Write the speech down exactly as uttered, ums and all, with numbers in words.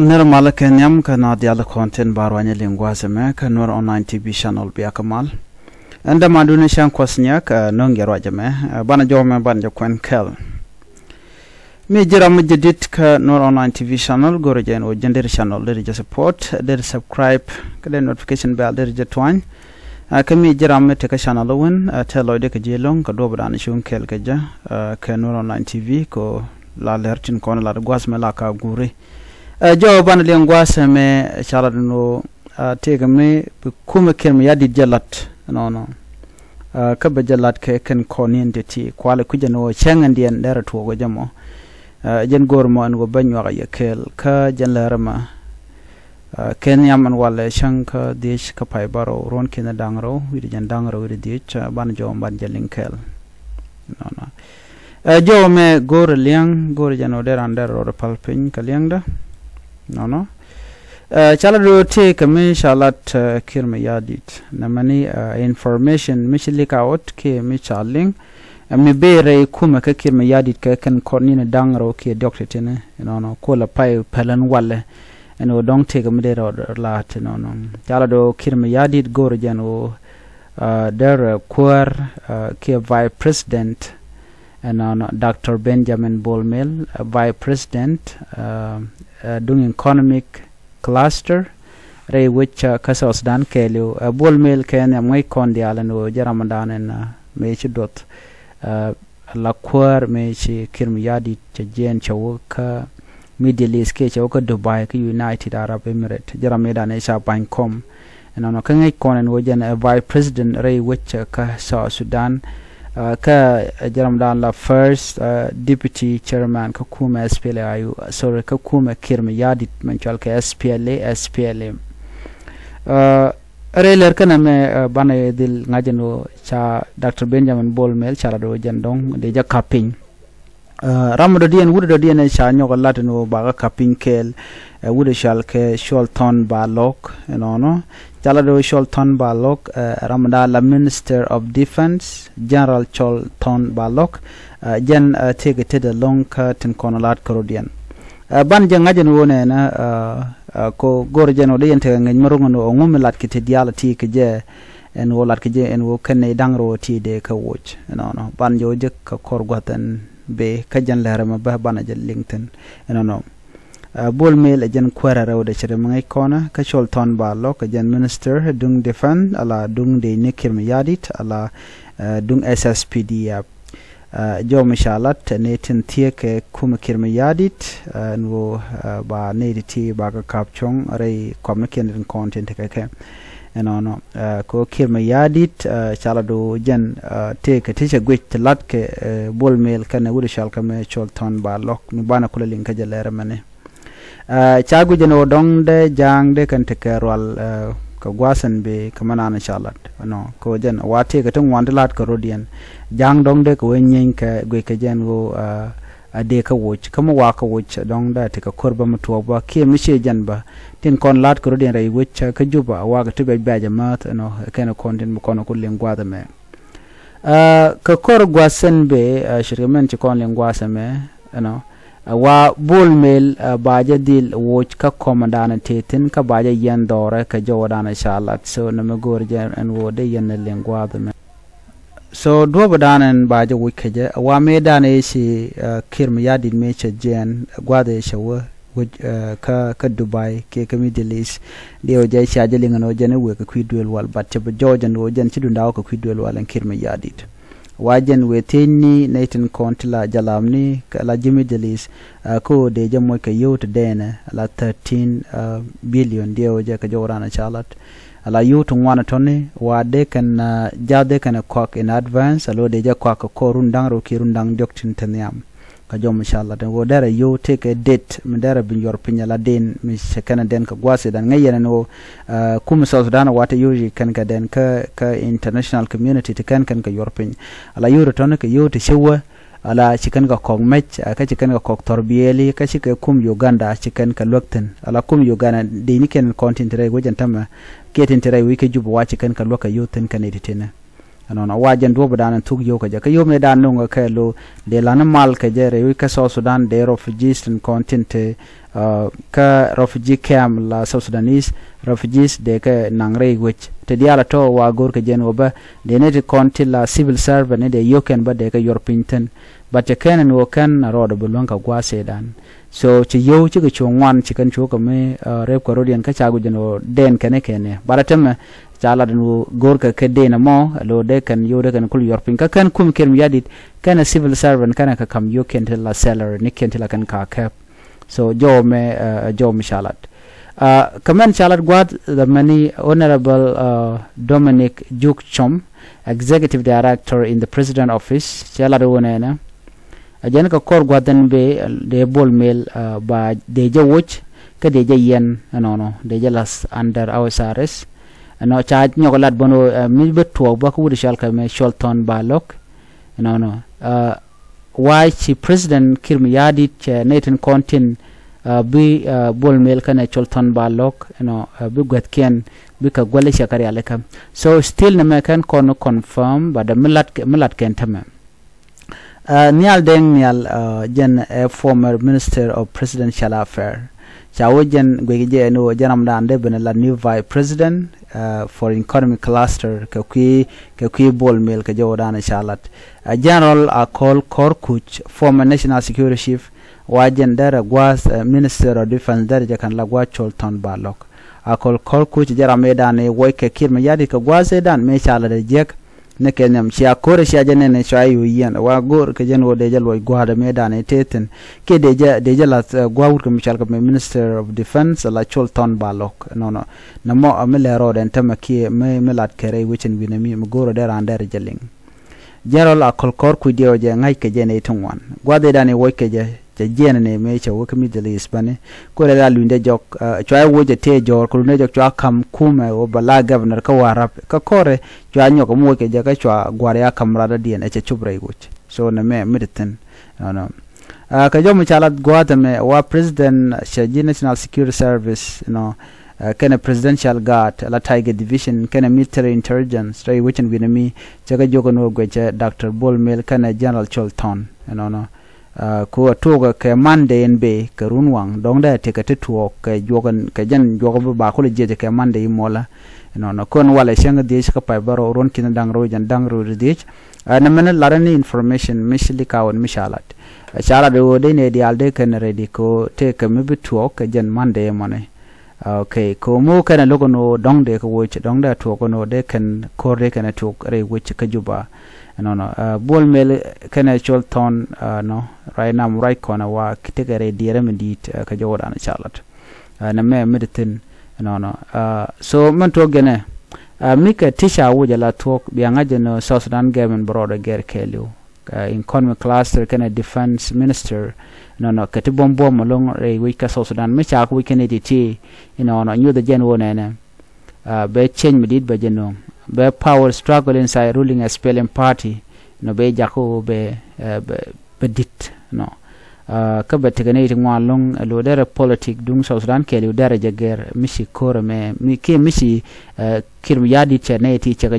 Nir malä kɛ nhiam kä na dial kɔn tin ba ruanyɛ liŋ gua̱a̱th ɛmɛ kä Nuer Online T V channel bia kä mal. Ɛn däman duni cäŋ kuɔth nyiak, ɛ, no̱ŋ jɛ ruac ɛmɛ, ɛ, banɛ jɔw mɛ banɛ jɛ kuɛn kɛl. Mi ji̱ ram mi jɛ dit kä Nuer Online T V channel, go̱rɛ jɛ ɛn ɣöö jɛn deri channel deri jɛ support, deri subscribe, kä deri notification bell deri jɛ tuany. Ɛ, kä mi ji̱ ram mi tekä channel win, ɛ, te lɔcdɛ kɛ ji̱ lo̱ŋ kɛ duɔ̱p dan cuŋ kɛl kɛ jɛ, ɛ, kɛ Nuer Online T V kɛ la lɛr tin kɔn la gua̱a̱th mɛ la ka guri. Ɛ, jɔw banɛ liɛŋ gua̱a̱th ɛmɛ, ɛ, ca lat ɛn ɣöö, ɛ, tëëkɛ mi bi kumɛ Kiir Mayardit jɛ lat ɛnɔnɔ. Ɛ, kä bɛ jɛ lat kɛ kɛn kɔn niɛn ti ti kualɛ kui̱c ɛn ɣöö cäŋ ɛn diɛn derɛ tuɔɔk ɛ jɛ mɔ. Ɛ, jɛn go̱o̱r mɔ ɛn ɣöö bä nyuak ɛ yɛ kɛɛl kä jɛn lɛr ɛmɛ. Ɛ, kɛn nhiam ɛn walɛ cäŋ kä dhiec kä pay bärɔw ruɔ̱n ki̱n da̱ŋ rɛw wi̱cdɛ jɛn da̱ŋ rɛw wi̱cdɛ dhiec, ɛ, banɛ jɔw banɛ jɛ liŋ kɛɛl. Nɔnɔ. Ɛ, jɔw mɛ go̱o̱rɛ liɛŋ, go̱o̱rɛ jɛn ɣöö dee ran derɛ rɔɔdɛ päl piny kɛ liɛŋdä. Nɔnɔ. Ɛ, ca lat do̱ tëëkɛ mi ca lat, ɛ, Kiir Mayardit. Nɛmɛni, ɛ, information mi ci leak out kiɛ mi ca liŋ. Ɛ, mi bëë rɛy kumɛ kä Kiir Mayardit kɛ kɛn kɔn ni̱n da̱ŋ rɛw kiɛ diɔ̱k ti tini. Nɔnɔ. Kuɔlɛ pay pälän walɛ. Ɛn ɣöö dɔ̱ŋ tëëkɛ mi dee rɔɔdɛ la̱t nɔnɔ. Ca lat do̱ Kiir Mayardit go̱o̱rɛ jɛn ɣöö, ɛ, derɛ kuäär, ɛ, kiɛ vice president, ɛnɔnɔ, Doctor Benjamin Bol Mel, ɛ, vice president, ɛ, ɛ, duŋ economic cluster rɛy wec, ɛ, kä South Sudan kɛɛliw. Ɛ, Bol Mel kɛ nhiam ŋäc kɔn diaal ɛn ɣöö jɛ ram dan ɛn, ɛ, mëë ci duɔth, ɛ, la kuäär mëë ci Kiir Mayardit cɛ jiɛɛn cɛ wä kä Middle East kiɛ cɛ wä kä Dubai kä United Arab Emirates. Jɛ ram mi dan ɛ ca ba̱ny kɔm. Ɛnɔnɔ kä ŋäc kɔn ɛn ɣöö jɛn ɛ vice president rɛy wec kä South Sudan. Ɛ, kä, ɛ, jɛ ram dan la first, ɛ, deputy chairman kä kumɛ S P L A I O, sorry, kä kumɛ Kiir Mayardit mɛn cɔal kɛ S P L A, S P L M. Ɛ, rɛy lɛr kɛnɛ mɛ, ɛ, banɛ dhil ŋa̱c ɛn ɣöö ca Doctor Benjamin Bol Mel ca lat ɣöö jɛn dɔ̱ŋ dee jɛ ka̱p piny. Ɛ, ram dɔ̱diɛn, wut dɔ̱diɛn ɛ ca nyɔk ɛ lat ɛn ɣöö bakä ka̱p piny kɛɛl, ɛ, wut ɛ cɔal kɛ Col Thɔn Balɔk, ɛnɔnɔ. Ca lat ɣöö Col Thɔn Balɔk, ɛ, ram dan la Minister of Defence, General Col Thɔn Balɔk, ɛ, jɛn, ɛ, tëëkɛ tet ɛlɔ̱ŋ kä tin kɔn lat kärɔ̱diɛn. Ɛ, ban jɛ ŋa̱c ɛn ɣöö nɛnɛ, ɛ, ɛ, kɛ go̱r jɛn ɣöö dee yɛn tekɛ ŋäc mi ro̱ŋ ɛn ɣöö ŋu mi lat kɛ ti diaal ti kɛ jɛ, ɛn ɣöö lat kɛ jɛ ɛn ɣöö kɛn nɛy da̱ŋ rɛw ti dee kä woc. Ɛnɔnɔ. Ban jɛ ɣöö jek kɛ kɔr gua̱th ɛn bëë kä jɛn lɛr ɛmɛ bä banɛ jɛ liŋ thi̱n. Ɛnɔnɔ. Ɛ, Bol Mel ɛ jɛn kuäärä rɛw dee cɛ rɛ mi ŋäc kɔnä kä Col Thɔn Balɔk ɛ jɛn minister duŋ defence ala duŋ dee ni Kiir Mayardit ala, ɛ, duŋ S S P D F. Ɛ, jɔw mi ca lat ɛ nɛy tin thiee kɛ kumɛ Kiir Mayardit, ɛ, ɛn ɣöö, ɛ, ba nɛy ti ti bakɛ ka̱p cuɔ̱ŋ rɛy kɔmnikiɛn tin kɔn tin tekɛ kɛ. Ɛnɔnɔ, ɛ, kɛ ɣöö Kiir Mayardit, ɛ, ca lat ɣöö jɛn, ɛ, tëëkɛ ti cɛ guic ti lat kɛ, ɛ, Bol Mel kɛnɛ wut ɛ cɔal kɛ mɛ Col Thɔn Balɔk mi banɛ kulɛ liŋ kä jɛ lɛr ɛmɛni. Ɛ, ca guic ɛn ɣöö dɔ̱ŋ dee ja̱a̱ŋ dee kɛn tekɛ rual, ɛ, kɛ gua̱a̱th ɛn bëë kɛ mɛ naan ca lat. Ɛnɔ, kɛ ɣöö jɛn wa tëëkɛ ti ŋuan ti la̱t kärɔ̱diɛn. Ja̱a̱ŋ dɔ̱ŋ dee kɛ wee nyieeny kɛ guic kɛ jɛn ɣöö, ɛ, a dee kä woc. Kä mi wa kä woc dɔ̱ŋ dee tekɛ ko̱r bä mi tuɔɔk bä kiɛ mi ciɛ jɛn bä. Tin kɔn la̱t kärɔ̱diɛn rɛy wec kä Juba a wakɛ ti bɛc bɛ̈c a määth ɛnɔ kɛn kɔn tin bi kɔn ku liŋ gua̱a̱th ɛmɛ. Ɛ, kɛ kɔr gua̱th sɛn bee, ɛ, ce̱tkɛ mɛn ci kɔn liŋ gua̱th ɛmɛ, you know, ɛ, wa Bol Mel, ɛ, ba jɛ dhil woc kä kɔmɛ danɛ tëë thi̱n kä ba jɛ yiɛn dhɔrɛ kɛ jɔwä danɛ ca lat. So nɛmɛ go̱o̱r jɛ ɛn ɣöö dee yɛn ɛ liŋ gua̱th ɛmɛ. So duɔ̱pä danɛ ɛn ba jɛ woc kɛ jɛ, ɛ, wa mëë danɛ ëë ci, ɛ, Kiir Mayardit mëë cɛ jiɛɛn, ɛ, gua̱th ëë cɛ wä. Wec, ɛ, kä, kä Dubai kiɛ kä Middle East. Diɛw jɛ cia jɛ liŋ ɛn ɣöö jɛn i̱ wëë kɛ kui̱ duëël wal, but cɛ bi jɔɔc ɛn ɣöö jɛn ci duundɛ wä kɛ kui̱ duëël wal ɛn Kiir Mayardit. Wa jɛn wëë thiecni nɛy tin kɔn ti la jalamni kɛ la ji̱ Middle East, ɛ, kä ɣöö dee jɛ moc kɛ yio̱w ti dɛɛnɛ la thirteen, ɛ, billion diɛw jɛ kɛ jɔw ran ɛ ca lat. Ala yio̱w ti ŋuan tɔ̱ni wa dee kɛn, ɛ, jath dee kɛn ɛ kɔak in advance, alo dee jɛ kɔak kɛ kɔr run da̱ŋ rɛw kiɛ run da̱ŋ diɔ̱k tin te nhiam. Kä jɔw mi ca lat ɛn ɣöö derɛ yio̱w tëëkɛ date mi derɛ bi nyuɔr piny ala den mi cɛ kɛn ɛ den kɛ gua̱a̱th ëëdan ŋäc yɛn ɛn ɣöö, ɛ, kum South Sudan wa te yio̱w ci kɛn kɛ den kä, kä international community ti kɛn kɛn kɛ yuɔr piny. Ala yio̱w ti tɔ̱ni kɛ yio̱w ti ci wä, ala ci kɛn kɛ kɔk mɛc, ɛ, kä ci kɛn kɛ kɔk thɔr biɛɛli, kä ci kɛ kum Uganda ci kɛn kɛ luäk thi̱n. Ala kum Uganda dee ni kɛn kɔn tin ti rɛy wec ɛn tämɛ, kiɛ tin ti rɛy wec kä Juba wa ci kɛn kɛ luäk kɛ yio̱w thi̱n kɛn iti tinɛ. Ɛnɔnɔ wa jɛn duɔ̱ɔ̱p dan in thuk yio̱w kɛ jɛ. Kä yio̱w mëë dan no̱ŋ kɛ kɛ lo dee lan mal kɛ jɛ rɛy wi̱c kä South Sudan dee refugees tin kɔn tin te, uh, kä refugee camp la South Sudanese refugees dee kɛ naŋ rɛy wi̱c. Te diaal a tɔ̱ wa go̱o̱r kɛ jɛn wä bä dee ni ti kɔn ti la civil servant ni dee yio̱w kɛn bä dee kɛ yuɔr piny thi̱n. But cɛ kɛn ɛn wä kɛn a rɔɔdɛ bi luäŋ kɛ gua̱a̱th sëëdan. So ci yio̱w cikɛ cuɔ̱ŋ ŋuan ci kɛn cuɔ̱kɛ mi, uh, rep kɛ rot yɛn kä ca guic ɛn wä dɛn kɛn kɛn ɛ. But a tämɛ ca lat ɛn wä go̱o̱r kɛ kɛ dee nɛ mɔ ɛ lo dee kɛn yio̱w dee kɛn kul yuɔr piny kä kɛn kum kiɛn mi yadit kɛn ɛ civil servant kɛn ɛ kɛ kam yio̱w kiɛn ti la salary ni kiɛn ti la kɛn ka kɛp. So jɔw mɛ, uh, jɔw mi ca lat. Uh, kɛ mɛn ca lat gua̱a̱th the many honorable, uh, Dominic Juk Chom, executive director in the president office, ca lat wä nɛnɛ. A jɛn kɛ kɔr gua̱th ɛn bee dee Bol Mel, uh, ba dee jɛ woc kä dee jɛ yɛn ɛnɔnɔ dee jɛ lath under house arrest. Ɛnɔ ca nyɔk lat bän wä, uh, mi bä tuɔɔk bä kä wut cɔal kɛ mɛ Col Thɔn Ba Lok. Ɛnɔnɔ, uh, wa ci president Kiir mi ya̱a̱ dit cɛ nɛy tin kɔn tin, uh, bi, uh, Bol Mel kɛnɛ Col Thɔn Ba Lok ɛnɔ, uh, bi gua̱thkiɛn bi kɛ guäl i̱ cɛ kɛ rialikä. So still nɛ mɛ kɛn kɔn confirm but mi lat, mi lat kɛn tämɛ. Uh, Nhial Deng Nhial, uh, jɛn ɛ former minister of presidential affair. Ca wä jɛn guic jɛ ni wä jɛn ram dan dee ben la new vice president, uh, for economic cluster kɛ kui̱, kɛ kui̱ Bol Mel kɛ jɛ wä dan ca lat. Uh, General Akol Kor Kuc, former national security chief, wa jɛn derɛ gua̱a̱th, uh, minister of defense derɛ jɛ kɛn la gua̱a̱th Col Thɔn Ba Lok. Akol Kor Kuc jɛ ram mëë dan i̱ wuɔc kɛ Kiir mi ya̱a̱ dit kɛ gua̱a̱th ëë dan mëë ca lat ɛ jiɛk. Ni kɛ nhiam cia ko̱rɛ cia jɛ nɛn cua i̱ wi̱i̱ yɛn wa go̱o̱r kɛ jɛn ɣöö dee jɛ luɔc gua̱a̱dɛ mëë dan i̱ tëë thi̱n. Kiɛ dee jɛ, dee jɛ lath, uh, gua̱a̱ wut kɛ mi cɔal kɛ mi minister of defense la Col Thɔn Ba Lok. Nɔnɔ nɛ mɔ, uh, mi lɛ rɔɔdɛ ɛn tämɛ kiɛ mi, mi lat kɛ rɛy wecin wi̱nɛ mi, mi go̱o̱rɛ dee raan dɛrɛ jɛ liŋ. General Akol Kor Kuc diɛw jɛ ŋa̱c kɛ jɛ nɛy ti ŋuan gua̱a̱th ëë dan i̱ wuɔc kɛ jɛ. Cɛ jiɛn ni mëë cɛ wä kä Middle East bäni. Ko̱rɛ la luny dee jɔk, uh, cua i̱ woc ɛ tëë jɔɔr kɛ luny dee jɔk cua ka̱m kumɛ wä bɛ la governor kä Warap kä kɔrɛ cua nyɔk ɛm woc kɛ jɛ kä cua gua̱r ya ka̱m radä diɛn ɛ cɛ cop rɛy woc. So nɛ mɛ mi ti thi̱n. Nɔnɔ, uh, kɛ jɔm ca lat gua̱a̱th ɛmɛ wa president cɛ ji̱ National Security Service, you know, uh, kɛnɛ presidential guard la Tiger Division kɛnɛ military intelligence rɛy wecin wi̱nɛ mi cɛ kɛ jiök ɛn wä guecɛ Doctor Bol Mel kɛnɛ General Col Thɔn. Nɔnɔ, uh, ku a tuɔɔk kɛ Monday in bee kɛ run waŋ dɔ̱ŋ dee tekɛ ti tuɔɔk kɛ juɔk kɛ jɛn juɔk bi ba kulɛ jiɛc kɛ Monday in muɔlä. Nɔnɔ, kɔn walɛ cäŋ dhiec kä pay bärɔw ruɔ̱n ki̱n da̱ŋ rɛw jɛn da̱ŋ rɛw dhiec. Uh, nɛ mɛn lat ni information mi ci lik a wän mi ca lat. Uh, ca lat wä dee nɛ diaal dee kɛn ready kɛ wä tekɛ mi bi tuɔɔk kɛ jɛn Monday in mɔni. Okay, kɛ ɣöö mi wä kɛn ɛ lo̱k ɛn ɣöö dɔ̱ŋ dee kɛ woc dɔ̱ŋ dee tuɔɔk ɛn ɣöö dee kɛn ko̱r dee kɛn ɛ tuɔɔk rɛy wec kä Juba. Ɛnɔnɔ, uh, Bol Mel kɛnɛ Col Thɔn, uh, nɔ ruac nam ruac kɔn ɛ wa tekɛ rɛy diɛɛrä mi di̱i̱t, uh, kɛ jɔwdan ca lat. Uh, nɛ mɛ mi ti thi̱n ɛnɔnɔ. Uh, so mɛn tuɔɔk jɛn ɛ, uh, mi kɛ ti ca woc ɛ la tuɔɔk bia ŋa̱c ɛn ɣöö South Sudan gɛmɛn bɛ rɔɔdɛ gɛr kɛɛliw. Uh, economic cluster kɛnɛ defense minister nɔnɔ kɛ ti buɔm buɔm ɛlɔ̱ŋ rɛy wec kä South Sudan mi cak wec kɛnɛ ti ti inɔnɔ nyuth ɛ jɛn wä nɛnɛ. Uh, bɛ change mi dit bɛ jɛ no̱o̱ŋ bɛ power struggle inside ruling S P L M party nɔ bɛ jak wä bɛ, uh, bɛ, bɛ dit nɔ. Uh, kä bɛ tekɛ nɛy ti ŋuan lo̱ŋ ɛ lo̱ derɛ politic duŋ South Sudan kɛɛliw derɛ jɛ gɛr mi ci ko̱rɛ mɛ mi kiɛ mi ci, uh, Kiir mi ya̱a̱ dit cɛ nɛy ti cɛ kɛ nyɔ